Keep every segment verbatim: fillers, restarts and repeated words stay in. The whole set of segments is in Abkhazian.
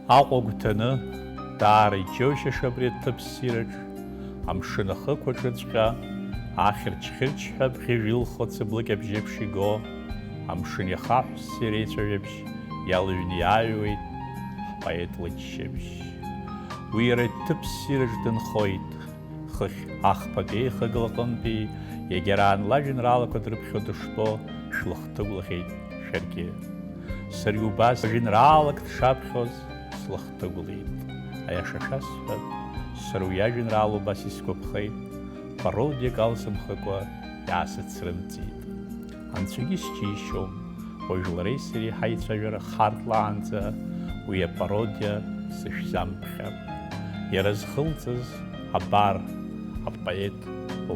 Аҟәа агәҭаны, даара иџьоушьаша абри аҭыԥ ссираҿ, амшын ахықә аҿыҵәҟьа, ахьырч-хьырчҳәа абӷьыжә илхо ацыблыкь абжьеиԥш иго, амшын иахаҳә ссир еицәажәабжь иалыҩны иааҩуеит ҳпоет лыччабжь. Уи иара иҭыԥ ссираҿ дынхоит, хыхь ахԥатәи еихагыла аҟынтәи, иагьараан лажәеинраалақәа дрыԥхьо дыштәо шәлыхҭыгәлахьеит шәаргьы. Саргьы убас ажәеинраалак дшаԥхьоз слыхҭыгәлеит. Аиаша шәасҳәап, сара уи ажәеинраала убас исгәаԥхеит, пародиак алсымхыкәа иаасыцрымҵит. Анцәагьы сџьишьом, уажә лареи сареи ҳаицәажәара хартлаанӡа уи апародиа сышәзамԥхьап. Иара зхылҵыз абар, апоет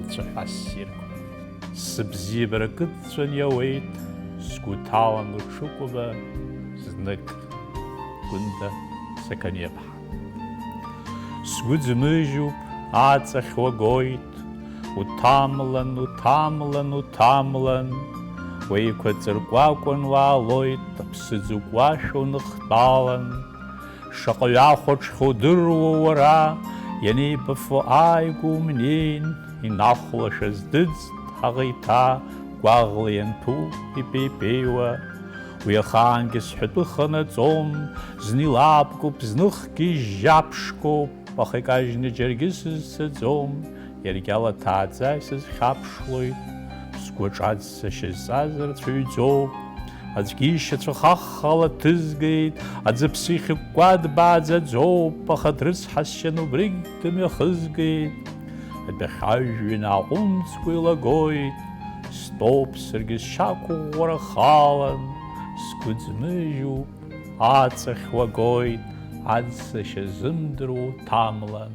лцәаҳәа ссирқәа. Сыбзиабара кыдҵәан иауеит, сгәы ҭалан лыҽыкәаба знык. Гәында Сақаниаԥҳа. Сгәы ӡмыжьуп, аҵахь уагоит, уҭамлан, уҭамлан, уҭамлан, уеиқәа ҵыркәакәан уаалоит, аԥсыӡ укәашо уныхтәалан. Шаҟаҩ ахәаҽхьоу удыруоу уара, ианеибафо ааигәа умнеин, инахәлашәаз дыӡт ҳаӷеиҭа гәаӷла ианҭәу ипеипеиуа. Уи ахаангьы сҳәатәы ханаҵом, зны илаапкуп, зныхгьы жьаԥшқоуп, аха икажьны џьаргьы сызцаӡом, иаргьы ала ҭааӡа исызхьаԥшлоит, сгәаҿ аӡсашьа зҵазар цәаҩӡоуп. Аӡәгьы ишьацәа хаххала ҭызгеит, аӡы ԥсы ихьыкәкәа дбааӡаӡоуп, аха дрыцҳасшьан убригь дымҩахызгеит. Адәахьы ажәҩан ааҟәымҵкәа илагоит, стәоуп саргьы сшьақәыӷәӷәара халан, сгәы ӡмыжьуп, аҵахь уагоит, аӡсашьа зымдыруа уҭамлан.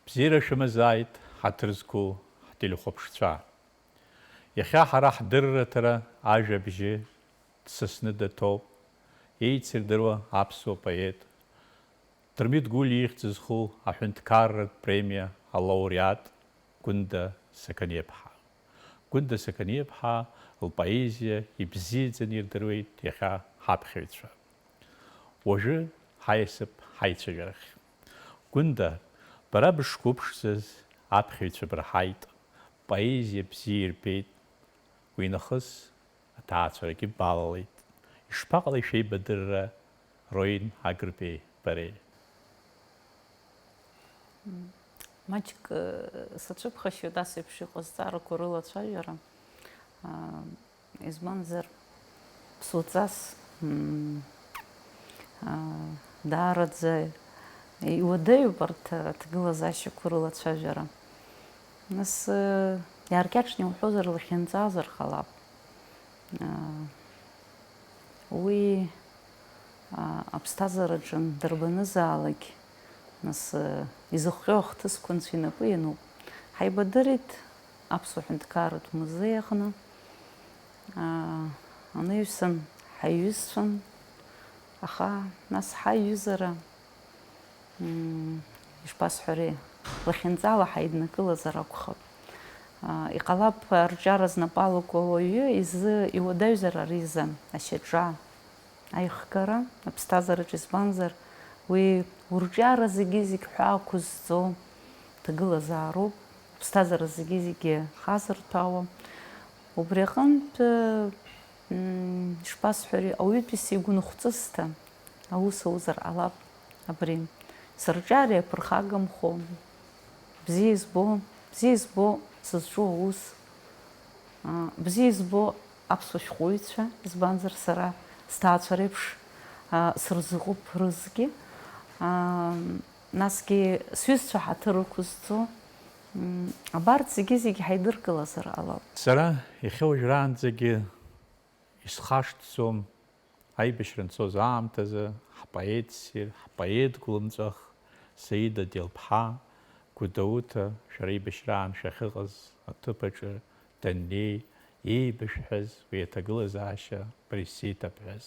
Бзиара шәымазааит, ҳаҭыр зқәу ҳтелехәаԥшцәа. Иахьа ҳара ҳдырраҭара ажәабжьы дсасны даҭоуп еицырдыруа аԥсуа поет, Дырмит Гәлиа ихьӡ зху аҳәынҭқарратә премиа алауреат Гәында Сақаниаԥҳа. Гәында Сақаниаԥҳа лпоезиа ибзиаӡаны ирдыруеит иахьа ҳаԥхьаҩцәа. Уажәы ҳаиасып ҳаицәажәарахь. Гәында, бара бышқәыԥшӡаз аԥхьаҩцәа бырҳаит, поезиа бзиа ирбеит, уи нахыс аҭаацәарагьы балалеит. Ишԥаҟалеи шәеибадырра, Роин Агрбеи бареи? Маҷк, э, сацәыԥхашьоит ас еиԥш иҟоу азҵаарақәа рылацәажәара. Аа, избанзар, ԥсуаҵас, м, аа, даараӡа иуадаҩуп арҭ аҭагылазаашьақәа рылацәажәара. Нас, э, иааркьаҿны иуҳәозар, лахьынҵазар ҟалап. Аа, уи, аа, аԥсҭазаараҿы дарбанызаалак, нас, э, изыхҟьо ахҭысқәа анцәа инапы иануп. Ҳаибадырит Аԥсуа Ҳәынҭқарратә Музеи аҟны. Аа, анаҩсан ҳаиҩызцәан, аха нас ҳаиҩызара Мм, ишԥасҳәари, лахьынҵала ҳаиднакылазар акәхап. Аа, иҟалап, арҿиара знапы алаку ауаҩы изы иуадаҩзар ари изы ашьаҿа аихгара, аԥсҭазаараҿы, избанзар, уи урҿиара зегьы-зегь ҳәаақәызҵо ҭагылазаароуп, аԥсҭазаара зегьы-зегьы хазырҭәаауа. Убри аҟынтә, мм, ишԥасҳәари, ауаҩытәыҩса игәынхәҵысҭа аус аузар ҟалап. Абри сырҿиара иаԥырхагамхо, бзиа избо, бзиа избо сызҿу аус, а, бзиа избо аԥсуа шәҟәыҩҩцәа, избанзар, сара сҭаацәа реиԥш, а, сырзыҟоуп рызегьы, а, насгьы сҩызцәа ҳаҭыр ықәызҵо, м, абарҭ зегьы-зегьы ҳаидыркылазар ҟалап. Сара иахьа уажәраанӡагьы исхашҭӡом, аибашьра анцоз аамҭазы ҳпоет ссир, ҳпоет гәлымҵәах Саида Делԥҳа Гәдоуҭа шәара еибашьраан шәахьыҟаз аҭыԥ аҿы даннеи, еибашәҳәаз уи аҭагылазаашьа бара исзеиҭабҳәаз.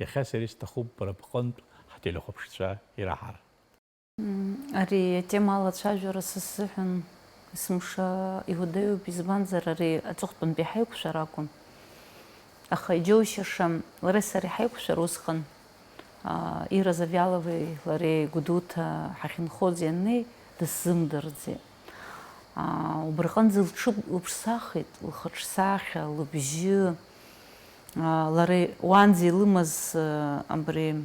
Иахьа сара исҭахуп бара бҟынтә ҳҭ-, телехәаԥшцәа ираҳар. Ари атема алацәажәара са сзыҳәан есымша иуадаҩуп, избанзар, ари аҵыхәтәантәи ҳаиқәшәара акәын. Аха иџьоушьаша, лареи сареи ҳаиқәшәара усҟан, Ира Завиаловеи лареи Гәдоуҭа ҳахьынхоз ианнеи, дысзымдырӡеит. Убраҟынӡа лҽы лыԥшсахит, лхаҿсахьа, лыбжьы, лара уанӡа илымаз абри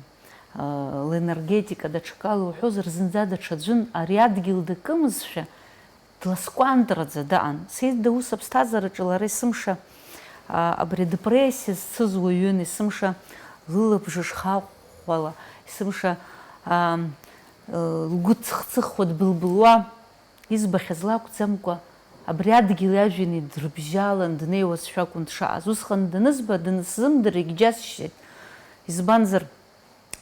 ленергетика даҽакала иуҳәозар, зынӡа даҽаӡәын ари адгьыл дакымызшәа, дласкәантраӡа даан. Сеида ус аԥсҭазаараҿы лара есымша абри адепрессиа зцыз уаҩын, есымша лылабжыш хахәхәала, есымша лгәы цыхцыхуа дбылбылуа, избахьаз лакәӡамкәа, абри адгьыли ажәҩани дрыбжьалан днеиуазшәа акәын дшааз. Усҟан данызба, дансзымдыр, егьџьасшьеит. Избанзар,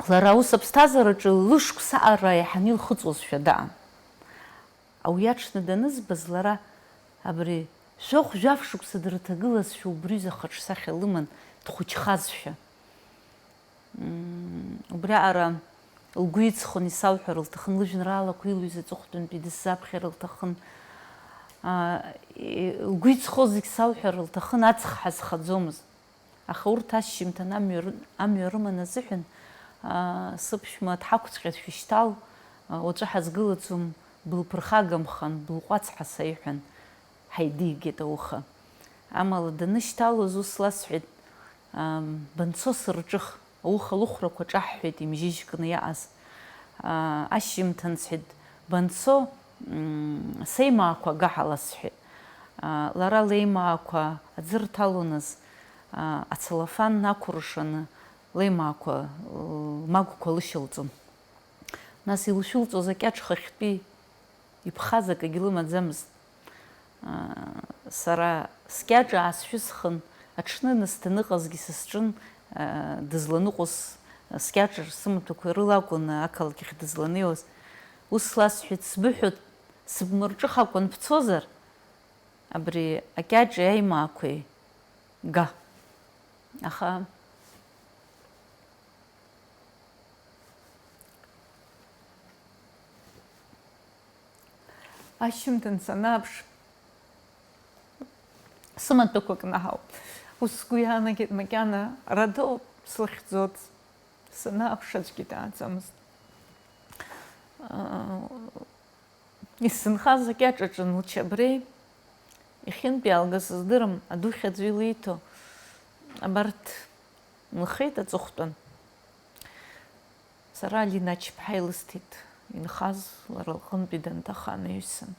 лара ус аԥсҭазаараҿы лышықәса аҟара еиҳаны илхыҵуазшәа даан. Ауи аҽны данызбаз, лара абри шәохә-жәаф шықәса дырҭагылазшәа убри ҩыза хаҿсахьа лыман, дхәыҷхазшәа. Убриаҟара лгәы иҵхон, исалҳәар лҭахын, лыжәеинраалақәа илҩыз аҵыхәтәантәи дысзаԥхьар лҭахын. Лгәы иҵхоз зегь салҳәар лҭахын, аҵх ҳазхаӡомызт. Аха урҭ ашьжьымҭан амҩа ры-, амҩа рыман азыҳәан, аа, сыԥшәма дҳақәҵәҟьеит, шәышьҭал, уаҵәы ҳазгылаӡом, былԥырхагамхан, былҟәаҵ ҳәа саиҳәан, ҳаидигеит ауха. Амала данышьҭалоз ус ласҳәеит, аа, банцо сырҿых, ауха лыхәрақәа ҿаҳҳәеит имжьыжькны иааз. Аа, ашьжьымҭан сҳәеит, банцо, мм, сеимаақәа гаҳала сҳәеит. Аа, лара леимаақәа аӡы рҭалоназ, ацеллофан ақәыршаны леимаақәа, лмагәқәа лышьалҵон. Нас илшәылҵоз акьаҿ хыхьтәи иԥхаз акагьы лымаӡамызт. Сара скьаҿ аасшәысхын, аҽны нас даныҟазгьы са сҿын дызланыҟәоз, скьаҿ сымаҭәақәа рыла акәын ақалақь ахь дызланеиуаз. Ус ласҳәеит, сбыҳәоит, сыбмырҿыхакәан бцозар, абри акьаҿи аимаақәеи га. Аха ашьжьымҭан санааԥш, сымаҭәақәа кнаҳауп. Ус сгәы иаанагеит макьана, Радо слыхьӡоз санааԥш аӡәгьы дааӡамызт. Исзынхаз акьаҿ аҿы лчабреи, иахьынтәиаалгаз сыздырам, адухь аӡәы илиҭо, абарҭ нхеит аҵыхәтәан. Сара Алина Ачԥҳа илысҭеит, инхаз лара лҟынтәи данҭаха анаҩсан.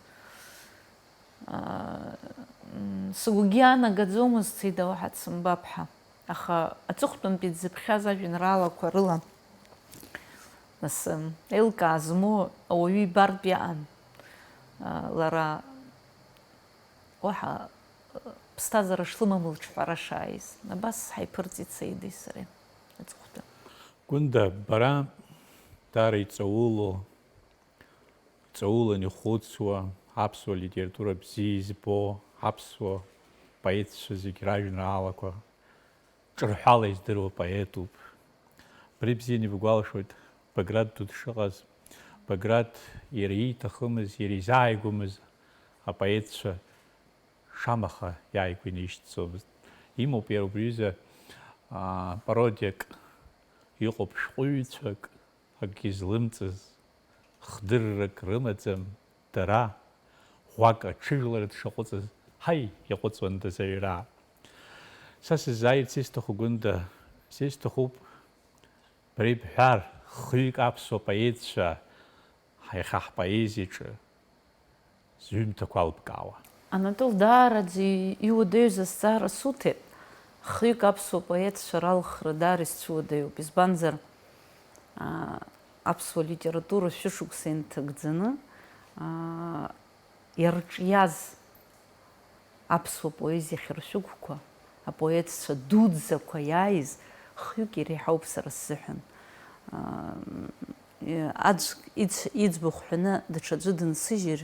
Сыгәгьы иаанагаӡомызт, Саида, уаҳа дсымбап ҳәа. Аха аҵыхәтәантәи дзыԥхьаз ажәеинраалақәа рыла, нас, еилкаа змоу ауаҩы ибартә иаан, лара уаҳа ԥсҭазаара шлымам лҿҳәара шааиз. Абас ҳаиԥырҵит Саидеи сареи аҵыхәтәан. Гәында, бара даара иҵаулоу, иҵаулан ихәыцуа, аԥсуа литература бзиа избо, аԥсуа поетцәа зегь ражәеинраалақәа ҿырҳәала издыруа поетуп. Абри бзианы ибгәалашәоит Баграт ду дшыҟаз. Баграт иара ииҭахымыз, иара изааигәамыз апоетцәа шамаха иааигәа инеишьҭӡомызт. Имоуп иара убри аҩыза, аа, пародиак, иҟоуп шәҟәыҩҩцәак, акгьы злымҵыз, хдыррак рымаӡам, дара, ӷәӷәак аҽыжәлара дшаҟәыҵыз, ҳаи, иаҟәыҵуандаз аҩра. Са сыззааирц исҭаху, Гәында, сисҭахуп, бара ибҳәар, хҩык аԥсуа поетцәа, ҳа иахьа ҳпоезиаҿы зҩымҭақәа албкаауа. Анатол, даараӡа иуадаҩыз азҵаара суҭеит. Хҩык аԥсуа поетцәа ралхра даара исцәуадаҩуп. Избанзар, аа, аԥсуа литература шәышықәса инҭагӡаны, аа, иарҿиаз аԥсуа поезиа хьыршәыгәқәа, апоетцәа дуӡӡақәа иааиз хҩык иреиҳауп сара сзыҳәан. Аа, аӡәк иӡ-, иӡбахә ҳәаны даҽаӡәы дынсыжьыр,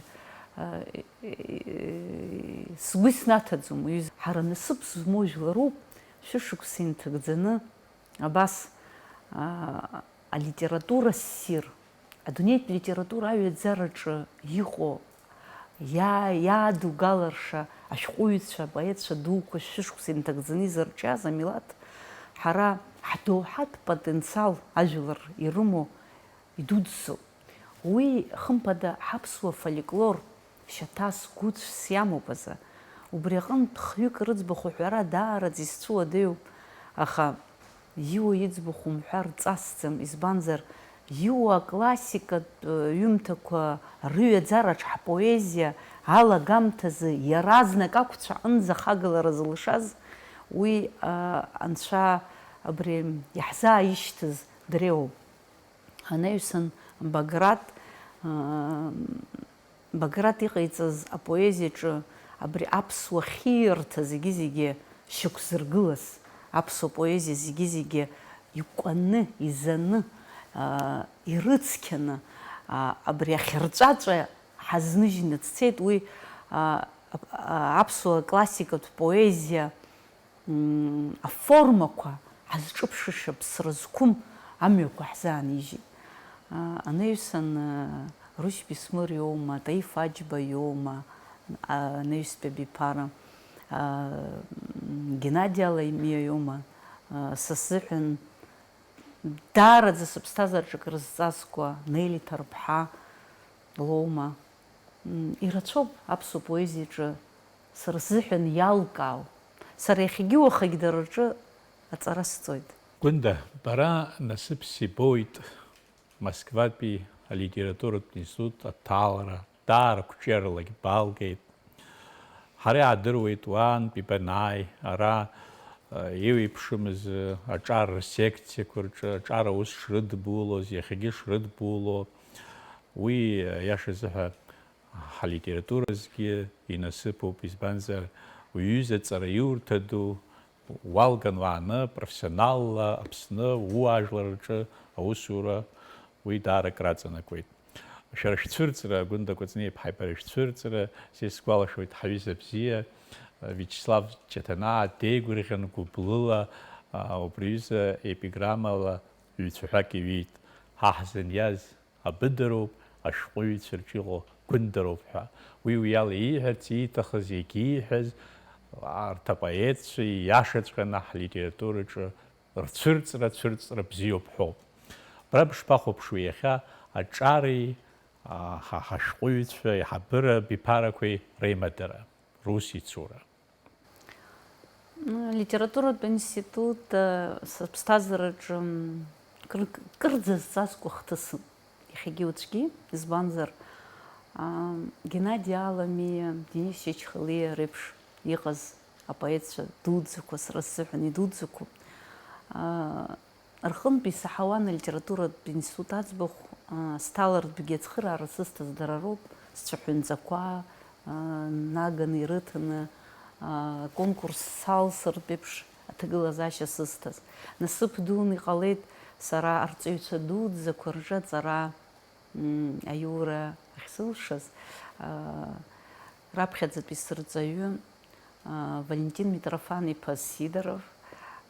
аа, сгәы иснаҭаӡом, уаҩы. Ҳара насыԥ змоу жәларуп, шәышықәса инҭагӡаны абас, аа, алитература ссир, адунеитә литература аҩаӡараҿы иҟоу, иаа-, иаадугаларша ашәҟәыҩҩцәа, апоетцәа дуқәа шәышықәса инҭагӡаны изырҿиаз амилаҭ, ҳара ҳдоуҳатә потенциал ажәлар ирымоу идуӡӡоуп. Уи, хымԥада, ҳаԥсуа фольклор шьаҭас, гәыцәс иамоуп азы. Убри аҟынтә хҩык рыӡбахә уҳәара даараӡа исцәыуадаҩуп, аха иуа иӡбахә умҳәар ҵасӡам, избанзар, иуа аклассикатә, э, ҩымҭақәа рыҩаӡараҿ ҳпоезиа алагамҭазы иаразнак ақәцә аҟынӡа ахагылара зылшаз, уи, а, анцәа абри иаҳзааишьҭыз дреиуоуп. Анаҩсан Баграт, а, Баграт иҟаиҵаз апоезиаҿы абри аԥсуа хьиарҭа зегьы-зегьы шьақәзыргылаз, аԥсуа поезиа зегьы-зегьы икәаны, изаны, а, ирыцқьаны, а, абри ахьырҵәаҵәа ҳазныжьны дцеит. Уи, а, а, аԥсуа классикатә поезиа м, аформақәа ҳазҿыԥшыша ԥсра зқәым амҩақәа ҳзаанижьит. А, анаҩсан, а, Рушь Бисмыр иоума, Таиф Аџьба иоума, а, анаҩстәи абиԥара, а, м, Геннади Аламиа иоума, а, са сзыҳәан даараӡа сыԥсҭазаараҿы акрызҵазкуа Нели Ҭарԥҳа лоума. М, ирацәоуп аԥсуа поезиаҿы сара сзыҳәан иалкаау. Сара иахьагьы уахагь дара рҿы аҵара сҵоит. Гәында, бара насыԥс ибоит Москватәи алитературатә институт аҭалара, даара қәҿиаралагь балгеит. Ҳара иаадыруеит, уаантәи банааи, ара, э, еиуеиԥшымыз, э, аҿар рсекциақәа рҿы аҿар аус шрыдбулоз, иахьагьы шрыдбуло. Уи, э, аиаша азыҳәа, ҳалитературазгьы инасыԥуп, избанзар, уҩыза ҵараиурҭа ду уалган уааны, профессионалла Аԥсны ууаажәлар рҿы аусура уи даара акраҵанакуеит. Шәара шәцәырҵра, Гәында Кәыҵниаԥҳа, бара шәцәырҵра, са исгәалашәоит, ҳаҩыза бзиа, Виачеслав Ҷаҭанаа деигәырӷьан гәыблыла, а, убри аҩыза епиграммала ҩ-цәаҳәак иҩит, ҳа ҳзыниаз абыдароуп, ашәҟәыҩҩцәа рҿы иҟоу Гәындароуп ҳәа. Уи уи ала ииҳәарц ииҭахыз, егьиҳәаз, арҭ апоетцәа ииашаҵәҟьаны ҳлитератураҿы рцәырҵра, цәырҵра бзиоуп ҳәоуп. Бара бышԥахәаԥшуеи иахьа аҿареи, а, ҳа ҳашәҟәыҩҩцәа, аиҳабыра абиԥарақәеи реимадара, рус ицура? Литературатә институт, э, сыԥсҭазаараҿы, м, кыр-, кырӡа зҵазкуа хҭысын. Иахьагьы уаҵәгьы, избанзар, а, Геннади Аламиа, Денис Чачхалиа реиԥш иҟаз апоетцәа дуӡӡақәа, сара сзыҳәан идуӡӡақәоуп. А, рҟынтә исаҳауан алитературатә институт аӡбахә, а, сҭалартәгьы ацхыраара сызҭаз дара роуп, сцәаҳәанҵақәа, а, наганы ирыҭаны, а, конкурс салсыртә еиԥш аҭагылазаашьа сызҭаз. Насыԥ дуны иҟалеит сара арҵаҩцәа дуӡӡақәа рҿы аҵара, м, аиура ахьсылшаз, а, раԥхьаӡатәи сырҵаҩы, а, Валентин Митрофан-иԥа Сидоров,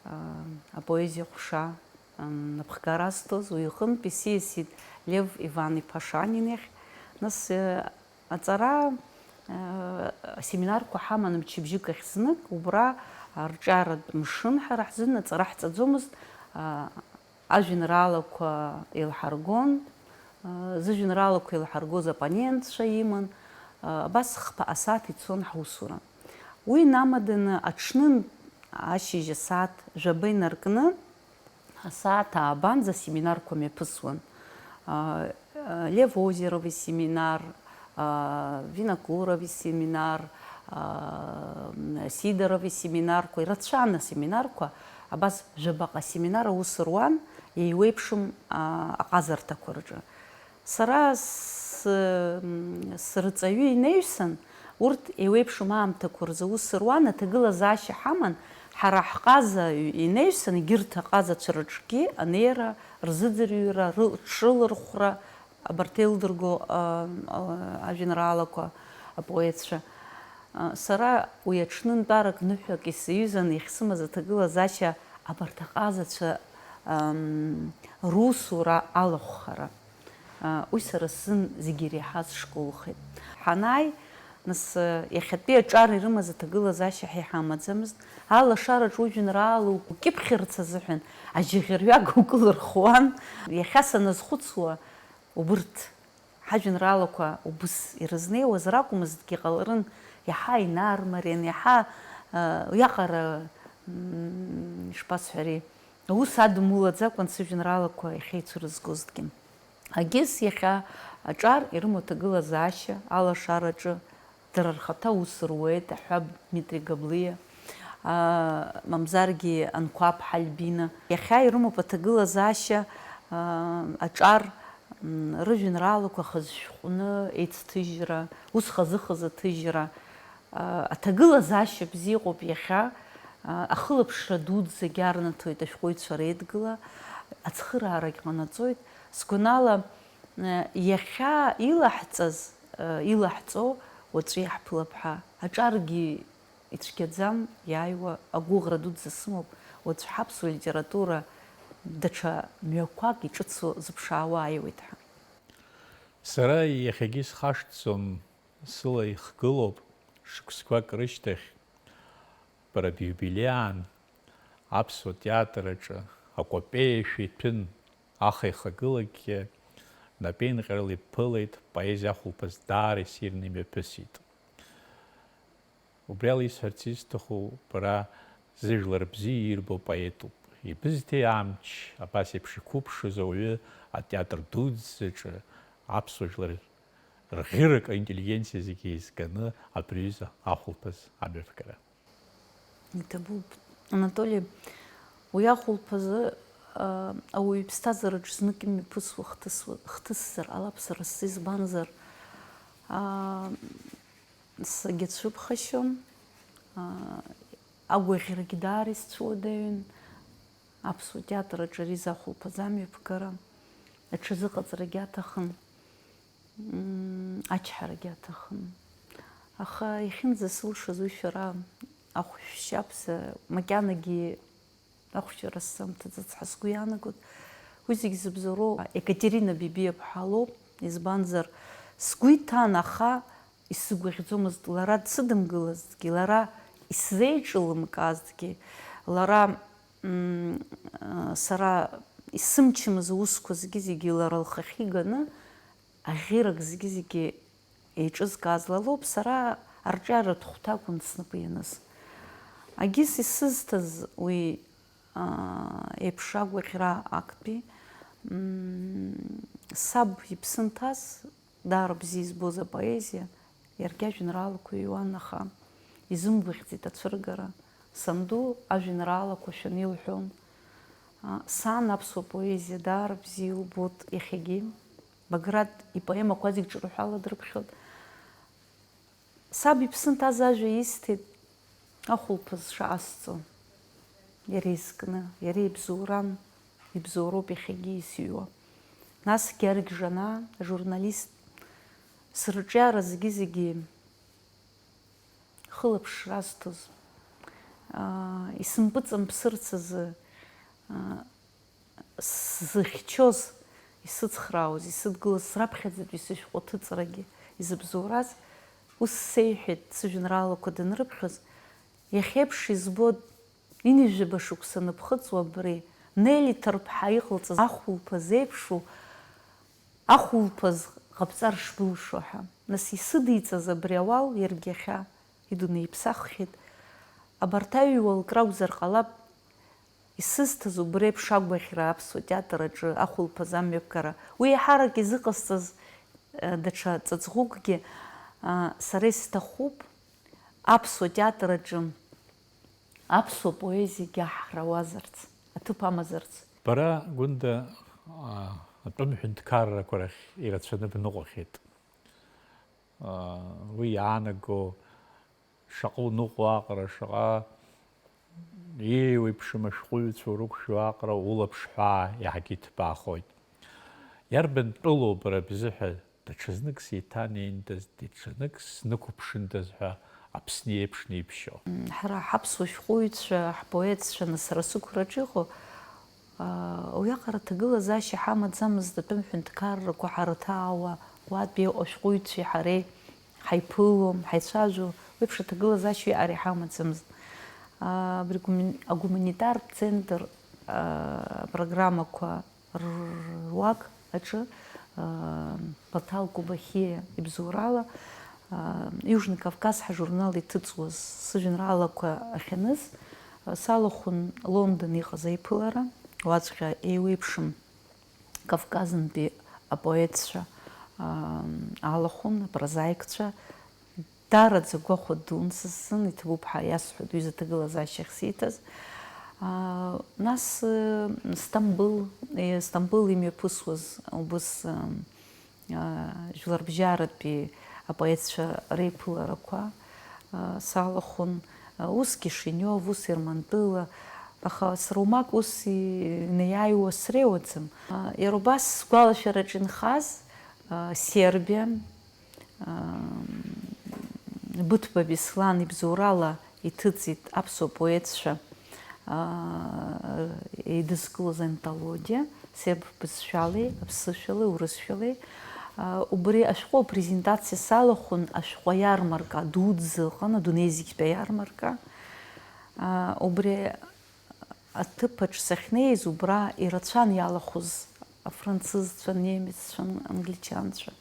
а, апоезиа ҟәша, а, напхгара азҭоз, уи иҟынтә исиасит Лев Иван-иԥа Шанин иахь. Нас, а, аҵара, а, асеминарқәа ҳаман мчыбжьык ахь знык, убра арҿиаратә мшын ҳара ҳзын аҵара ҳҵаӡомызт, а, ажәеинраалақәа еилҳаргон, зыжәеинраалақәа еилҳаргоз оппонентцәа иман, абас хԥа асааҭ ицон ҳусура. Уи инамаданы аҽнынтә ашьыжь асааҭ жәаба инаркны, асааҭ аабанӡа асеминарқәа мҩаԥысуан. Лев Озеров исеминар, Винокуров исеминар, Сидоров исеминарқәа, ирацәан асеминарқәа, абас жәабаҟа асеминар аус руан, еиуеиԥшым, а, аҟазарҭақәа рҿы. Сара с-, м, сырҵаҩы инаҩсан, урҭ еиуеиԥшым аамҭақәа рзы аус руан, аҭагылазаашьа ҳаман, ҳара ҳҟаза инаҩсан, егьырҭ аҟазацәа рҿгьы анеира, рзыӡырҩра, ры-, рҽрылархәра, абарҭ еилдырго, а, а, ажәеинраалақәа, апоетцәа. А, сара уи аҽнынтәарак ныҳәак исзаҩызан, иахьсымаз аҭагылазаашьа абарҭ аҟазацәа, ам, русура алахәхара. Уи сара сзын зегьы иреиҳаз школхеит. Ҳанааи, нас, иахьатәи аҿар ирымаз аҭагылазаашьа ҳәа иҳамаӡамызт. Алашараҿы уи жәеинраала укьыԥхьырц азыҳәан ажьаӷьырҩага укылырхуан. Иахьа саназхәыцуа, убырҭ ҳажәеинраалақәа убыс ирызнеиуаз ракәмызҭгьы ҟаларын, иаҳа инармариан, иаҳа, а, уиаҟара, м, ишԥасҳәари, аус адымулаӡакәан сыжәеинраалақәа иахьеицәырызгозҭгьы. Агьыс иахьа аҿар ирымоу аҭагылазаашьа алашараҿы дара рхаҭа аус руеит, аҳәа Дмитри Габлиа, а, мамзаргьы Анқәаԥҳа Альбина. Иахьа ирымоуп аҭагылазаашьа, а, аҿар, м, рыжәеинраалақәа хазшәҟәны еицҭыжьра, ус хазы-хазы аҭыжьра. А, аҭагылазаашьа бзиа ыҟоуп иахьа, а, ахылаԥшра дуӡӡагьы арнаҭоит ашәҟәыҩҩцәа реидгыла, ацхыраарагь ҟанаҵоит. Сгәанала, а, иахьа илаҳҵаз, а, илаҳҵо уаҵәы иаҳԥылап ҳәа. Аҿаргьы ицәгьаӡам, иааиуа агәыӷра дуӡӡа сымоуп, уаҵә ҳаԥсуа литература даҽа мҩақәак иҿыцу зыԥшаауа ааиуеит ҳәа. Сара иахьагьы исхашҭӡом, сыла ихгылоуп, шықәсқәак рышьҭахь, бара биубилеиаан, аԥсуа театр аҿы акәапеи ашәи ҭәын, аха ихагылакгьы напеинҟьарыла ибԥылеит, поезиа ахәылԥаз даара ссирны имҩаԥысит. Убри ала исҳәарц исҭаху, бара зыжәлар бзиа ирбо поетуп. Ибызҭеи амч абас еиԥш иқәыԥшыз ауаҩы атеатр дуӡӡаҿы аԥсуа жәлар рӷьырак, аинтеллигенциа зегьы еизганы абри аҩыза ахәылԥаз амҩаԥгара? Иҭабуп, Анатоли, уи ахәылԥазы, а, ауаҩы иԥсҭазаараҿ знык имҩаԥысуа хҭысуа-, хҭысзар ҟалап сара сзы, избанзар, а, Сагьацәыԥхашьом. Аа, агәаӷьрагьы даара исцәыуадаҩын. Аԥсуа театр аҿы ари захәылԥаз амҩаԥгара аҽазыҟаҵарагьы аҭахын, м, ачҳарагьы аҭахын. Аха иахьынӡасылшаз уи шәара ахәшә шьабза макьанагьы Ахәшьара сзамҭаӡац ҳәа сгәы иаанагоит. Уи зегь зыбзоуроу Екатерина Бебиаԥҳа лоуп, избанзар, сгәы иҭан, аха исзыгәаӷьӡомызт лара дсыдымгылазҭгьы, лара исзеиҿылымкаазҭгьы, лара, м, сара исымчымыз аусқәа зегьы-зегьы лара лхахьы иганы, аӷьырак зегьы-зегьы еиҿызкааз ла лоуп, сара арҿиаратә хәҭакәын снапы ианыз. Агьыс исызҭаз уи, аа, еиԥш агәаӷьра актәи, мм, саб иԥсы нҭаз, даара бзиа избоз апоезиа, иаргьы ажәеинраалақәа иҩуан, аха изымгәаӷьӡеит ацәыргара. Санду ажәеинраалақәа шәаны илҳәон. А, сан аԥсуа поезиа даара бзиа илбоит иахьагьы. Баграт ипоемақәа зегь ҿырҳәала дрыԥхьоит. Саб иԥсы нҭаз ажәа исҭеит, ахәылԥаз шаҟасҵо. Иара изкны, иара ибзоуран, ибзоуроуп иахьагьы исыҩуа. Насгьы Аргь Жанаа, ажурналист, сырҿиара зегьы-зегьы хылаԥшра азҭоз, аа, исымпыҵамԥсырц азы, аа, сзыхьчоз, исыцхраауаз, исыдгылаз, сраԥхьаӡатәи сышәҟәы аҭыҵрагьы изыбзоураз, ус сеиҳәеит, сыжәеинраалақәа данрыԥхьоз, иахьеиԥш избоит, ҩынҩажәаба шықәса аныԥхыҵуа абри, Нели Ҭарԥҳа иҟалҵаз ахәылԥаз еиԥшу, ахәылԥаз ҟабҵар шбылшо ҳәа. Нас исыдиҵаз абри ауал иаргьы иахьа идунеиԥсаххьеит. Абарҭ аҩуа лк ракәзар ҟалап, исызҭаз убри еиԥш агәаӷьра аԥсуа театр аҿы ахәылԥаз амҩаԥгара. Уи еиҳарак изыҟасҵаз, э, даҽа ҵаҵӷәыкгьы, а, сара исҭахуп аԥсуа театр аҿы аԥсуа поезиагьы аҳра ауазарц, аҭыԥ амазарц. Бара, Гәында, а, атәым ҳәынҭқаррақәа рахь ирацәаны бныҟәахьеит. А, уи иаанаго шаҟа уныҟәо аҟара, шаҟа еиуеиԥшым ашәҟәыҩҩцәа урықәшәо аҟара улаԥш ҳәаа иаҳагьы иҭбаахоит. Иарбан тәылоу бара бзыҳәа даҽазнык сеиҭанеиндаз, даҽазнык снықәыԥшындаз ҳәа Аԥсны иеиԥшны ибшьо? М, ҳара ҳаԥсуа шәҟәыҩҩцәа, ҳпоетцәа, нас сара сықәраҿы иҟоу, Уиаҟара аҭагылазаашьа ҳамаӡамызт, атәым ҳәынҭқаррақәа ҳарҭаауа, уатәи ашәҟәыҩҩцәеи ҳареи ҳаиԥыло, ҳаицәажәо, уеиԥш аҭагылазаашьа уиаҟара иҳамаӡамызт. Абри агумани-, агуманитартә центр, а, программақәа руак аҿы, а, Баҭал Кобахьиа ибзоурала, а, Южный Кавказ ҳажурнал иҭыҵуаз сыжәеинраалақәа ахьаныз, а, салахәын Лондон иҟаз аиԥылара, уаҵәҟьа еиуеиԥшым Кавказынтәи апоетцәа, а, алахәын, апрозаикцәа, Даараӡа гәахәа дун са сзын, иҭабуп ҳәа иасҳәоит уи заҭагылазаашьа ахьсиҭаз. Аа, нас, э, Стамбыл, э, Стамбыл имҩаԥысуаз убыс, э, а, жәларбжьаратәи апоетцәа реиԥыларақәа, а, салахәын, а, ус Кишинев, ус Ермантәыла, аха сара умак ус и-, инеиааиуа среиуаӡам. А, иара убас сгәалашәараҿы инхаз, а, Сербиа, Быҭәба Беслан ибзоурала иҭыҵит аԥсуа поетцәа, аа, еидызкылоз антологиа, серб бызшәалеи, аԥсышәалеи, урысшәалеи. Аа, убри ашәҟәы апрезентациа салахәын ашәҟәы аиармарка дуӡӡа ыҟан, адунеи зегьтәи аиармарка. Аа, убри аҭыԥаҿ сахьнеиз, убра ирацәан иалахәыз афранцызцәа, немеццәа, англичанцәа,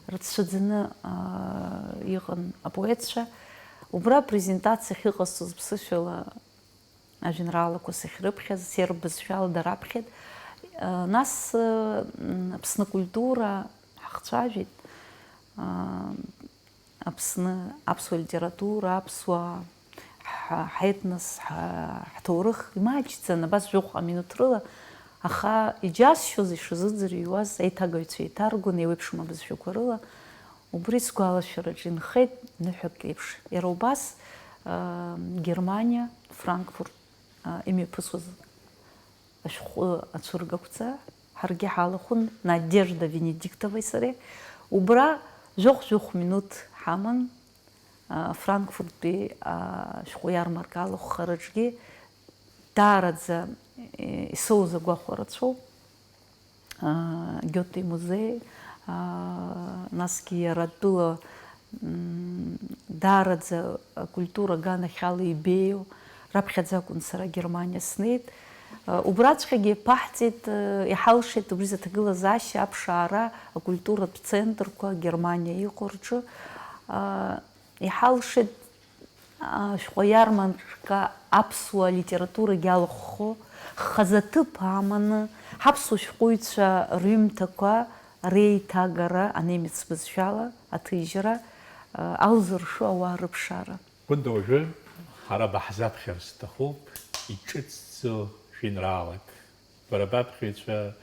рацәаӡаны, аа, иҟан апоетцәа. Убра апрезентациа ахьыҟасҵоз ԥсышәала ажәеинраалақәа сахьрыԥхьаз, серб бызшәала дараԥхьеит. Нас, м, Аԥсны акультура ҳахцәажәеит. Аа, Аԥсны аԥсуа литература, аԥсуаа, ҳ-, ҳетнос, ҳ-, ҳҭоурых имаҷӡан, абас жәохә минуҭ рыла, аха иџьасшьоз, ишазыӡырҩуаз аиҭагаҩцәа еиҭаргон еиуеиԥшым абызшәақәа рыла, убри сгәалашәараҿы инхеит ныҳәак еиԥш. Иара убас, а, Германиа, Франкфурт, а, имҩаԥысуаз ашәҟәы ацәыргақәҵа, ҳаргьы ҳалахәын Надежда Венедиктовеи сареи. Убра жәохә-жәохә минуҭ ҳаман, а, Франкфурттәи, а, ашәҟәы иармарка алахәхараҿгьы даараӡа, е, исоуз агәахәара рацәоуп. А, Гёте имузеи, а, насгьы иара атәыла, м, даараӡа акультура аганахьала ибеиоу, раԥхьаӡа акәын сара Германиа снеит. А, убраҵәҟьагьы иаԥаҳҵеит, а, иҳалшеит убри заҭагылазаашьа аԥшаара акультуратә центрқәа Германиа иҟоу рҿы. А, Иҳалшеит ашәҟәы иармарка аԥсуа литературагьы алыхәхо, хазаҭыԥ аманы, ҳаԥсуа шәҟәыҩҩцәа рҩымҭақәа реиҭагара, анемец бызшәала аҭыжьра, алзыршо ауаа рыԥшаара. Гәында, уажәы ҳара баҳзаԥхьар сҭахуп, иҿыцӡоу жәеинраалак. Бара баԥхьаҩцәа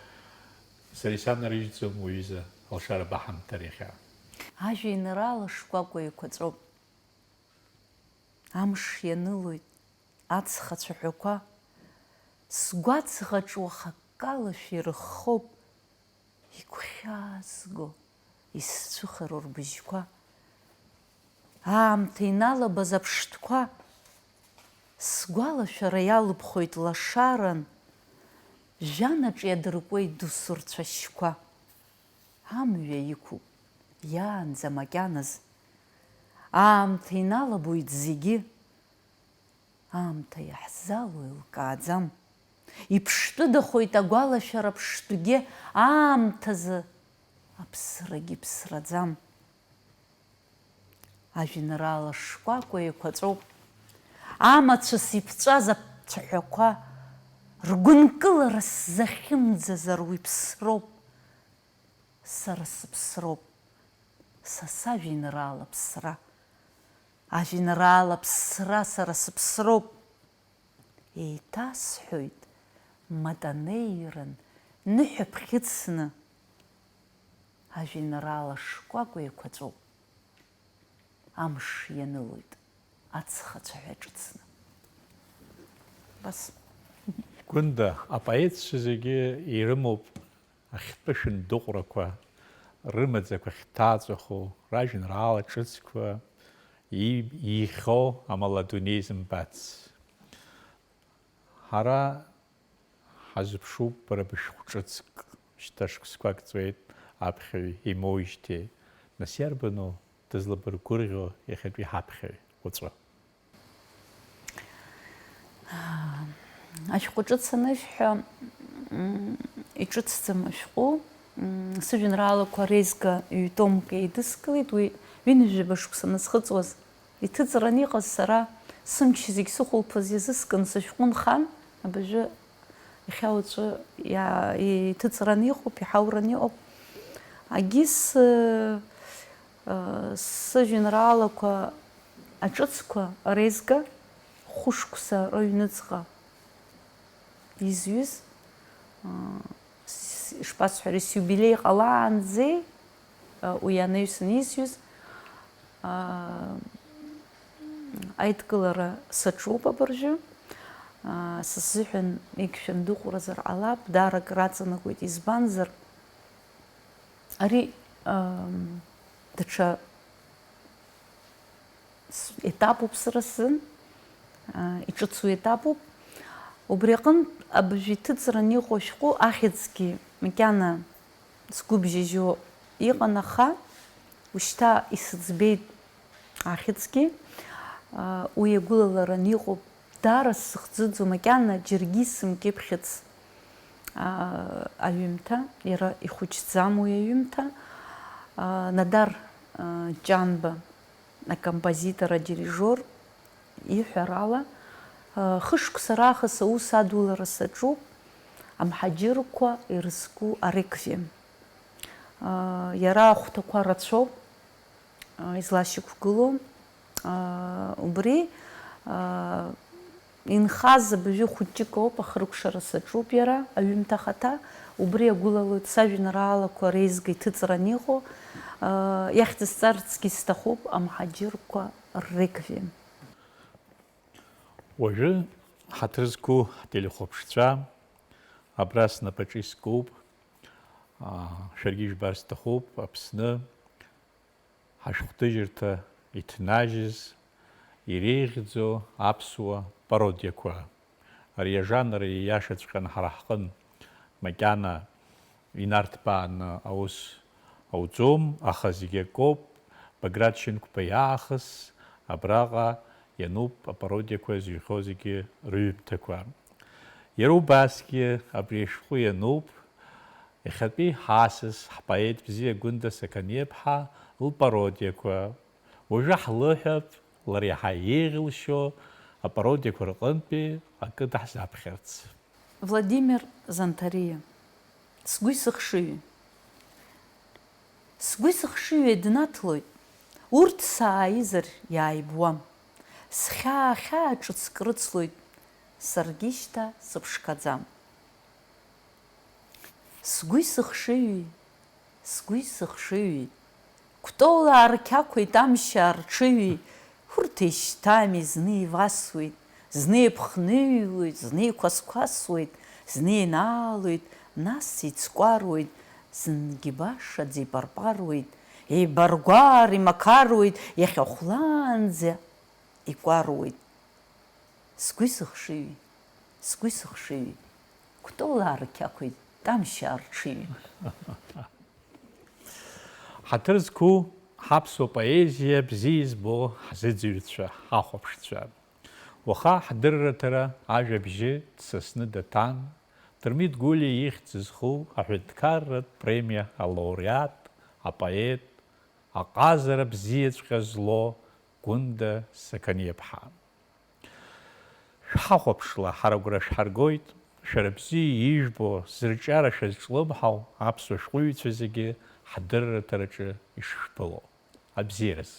сара исанарыжьӡом уҩыза, алшара баҳамҭар иахьа. Ажәеинраала шкәакәа еиқәаҵәоуп. Амш ианылоит, ацха цәаҳәақәа, сгәаҵӷаҿ уахаккалашәа ирыххоуп, игәхьаазго, исцәыхароу рбыжьқәа. Аамҭа иналабаз аԥштәқәа, сгәалашәара иалыԥхоит лашаран, жәанаҿ иадыркуеит досу рцәашьқәа. Амҩа иқәуп иаанӡа макьаназ. Аамҭа иналабоит зегьы. Аамҭа иаҳзалоу еилкааӡам. Иԥштәыдахоит агәалашәара ԥштәгьы, аамҭазы аԥсрагьы ԥсраӡам. Ажәеинраала шкәакәа еиқәаҵәоуп. Амацәыс иԥҵәаз ацәаҳәақәа, ргәынкылара сзахьымӡазар уи ԥсроуп. Сара сыԥсроуп, са сажәеинраала ԥсра. Ажәеинраала ԥсра сара сыԥсроуп. Еиҭасҳәоит, матанеиран, ныҳәа ԥхьыӡсны. Ажәеинраала шкәакәа еиқәаҵәоуп. Амш ианылоит, ацха цәаҳәа ҿыцны. Бас. Гәында, апоетцәа зегьы ирымоуп ахьтәы шәындыҟәрақәа, рымаӡақәа ахьҭаҵәаху, ражәеинраала ҿыцқәа, и-, ихьоу амала адунеи зымбац. Ҳара Ҳазыԥшуп бара бышәҟә ҿыцк, шьҭа шықәсқәак ҵуеит аԥхьаҩ имоуижьҭеи. Нас иарбану дызлабыргәырӷьо иахьатәи ҳаԥхьаҩ уаҵәы? Ашәҟәы ҿыц анышәҳәа, м, иҿыцӡам ашәҟәы, м, сыжәеинраалақәа реизга ҩ-томк еидыскылеит, уи ҩынҩажәаба шықәса анысхыҵуаз. Иҭыҵран иҟаз сара сымч зегь сыхәылԥаз иазыскын сышәҟәы нхан, абыржәы иахьа уаҵәы иа-, иҭыҵран иҟоуп, иҳауран иҟоуп. Агьыс, э, э, сыжәеинраалақәа аҿыцқәа реизга хәышықәса рыҩныҵҟа изҩыз, э, с-, ишԥасҳәари, сиубилеи ҟалаанӡеи, уи анаҩсан исҩыз, аидкылара саҿуп абыржәы. Са сзыҳәан егьшәандыҟәразар ҟалап, даара акыр аҵанакуеит, избанзар, ари даҽа етапуп сара сзын, иҿыцу етапуп. Убри аҟынтә абыржә иҭыҵран иҟоу ашәҟәы ахьӡгьы макьана сгәы бжьажьо иҟан, аха ушьҭа исыӡбеит ахьӡгьы. Уи агәылаларан иҟоуп, даара сзыхӡыӡо, макьана џьаргьы исымкьыԥхьыц аҩымҭа, иара ихәыҷӡам уи аҩымҭа. Надар Ҷанба акомпозитор, адирижиор иҳәарала, хышықәса раахыс аус адулара саҿуп, амҳаџьырқәа ирызку ареквием. Иара ахәҭақәа рацәоуп излашьақәгылоу. Убри инхаз абыржәы хәыҷык ауп, ахыркәшара саҿуп иара, аҩымҭа ахаҭа. Убри иагәылалоит сажәеинраалақәа реизга иҭыҵран иҟоу. Иахьӡысҵарцгьы сҭахуп амҳаџьырқәа рреквием. Уажәы ҳаҭыр зқәу ҳтелехәаԥшцәа абра снапаҿы искуп, шәаргьы ижәбар сҭахуп, Аԥсны ҳашәҟәҭыжьырҭа иҭнажьыз, иреиӷьӡоу аԥсуа пародиақәа. Ари ажанр ииашаҵәҟьаны ҳара ҳҟын макьана инарҭбааны аус ауӡом, аха зегь акоуп, Баграт Шьынқәба иаахыс абраҟа иануп апародиақәа зыҩхьоу зегьы рыҩымҭақәа. Иара убасгьы абри ашәҟәы иануп, иахьатәи ҳасас, ҳпоет бзиа Гәында Сақаниаԥҳа лпародиақәа. Уажәы ҳлыҳәап, лара иаҳа еиӷьылшьо апародиақәа рҟынтәи акы даҳзаԥхьарц. Владимир Занҭариа, сгәи сыхшыҩи. Сгәи сыхшыҩи днаҭлоит, урҭ сааизар иааибуам. Схьаа хьаа ҿыцк рыцлоит, саргьы шьҭа сыԥшқаӡам. Сгәи сыхшыҩи, сгәи сыхшыҩи, Кәтолаа рқьақәеит, амшьаа рҽыҩи, урҭ еишьҭами, зны еивасуеит, зны еиԥхныҩлоит, зны еиқәасқәасуеит, зны еинаалоит, нас еицкәаруеит, зынгьы башаӡа ипарпаруеит, еибаргәаар имақаруеит, иахьа хәлаанӡа икәаруеит. Сгәи сыхшыҩи, сгәи сыхшыҩи, Кәтолаа рқьақәеит, амшьаа рҽыҩи. Ҳаҭыр зқәу ҳаԥсуа поезиа бзиа избо ҳзыӡырҩцәа, ҳахәаԥшцәа. Уаха ҳдырраҭара ажәабжьы дсасны даҭан, Дырмит Гәлиа ихьӡ зху аҳәынҭқарратә премиа алауреат, апоет, аҟазара бзиаҵәҟьа зло Гәында Сақаниаԥҳа. Шәҳахәаԥшла, ҳара агәра шәҳаргоит, шәара бзиа ижәбо, зырҿиара шәазҿлымҳау аԥсуа шәҟәыҩҩцәа зегьы ҳдырраҭараҿы ишышәԥыло. Абзиараз.